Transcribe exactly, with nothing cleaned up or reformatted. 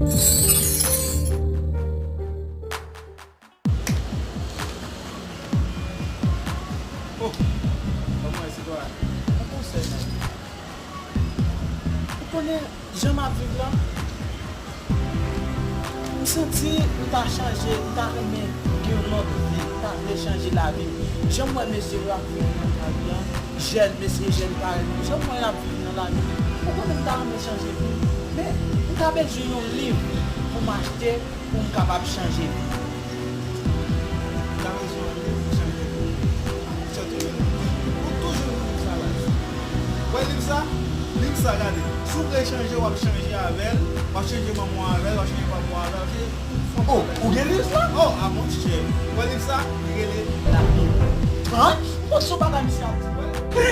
Oh, kòman se dwa? Yon konsèy, man. Ou konnen jan m ap viv la? M santi m ta chanje, m ta renmen gen yon lòt vi, m ta vle chanje lavi m. Jan m wè mesye yo ap viv nan lavi an, jèn, mesye jèn parèy mwen, jan m wè y ap viv nan lavi, ou konnen m ta renmen chanje vi m. Men, m ta bezwen yon liv pou m achte pou m kapab chanje vi m. Ou ta bezwen yon liv pou chanje vi w. Ou toujou li liv sa la. Wè liv sa? Liv sa, gade. Si w vle chanje, w ap chanje avè l, w ap chanje manman w avè l, w ap chanje papa w avè l, w ap chanje fanmi w avè l. Oh, ou gen liv sa? Oh, a monchè. Wè liv sa? Li rele Labib. Hein? Ou panse w bagay misye ap di? Wè.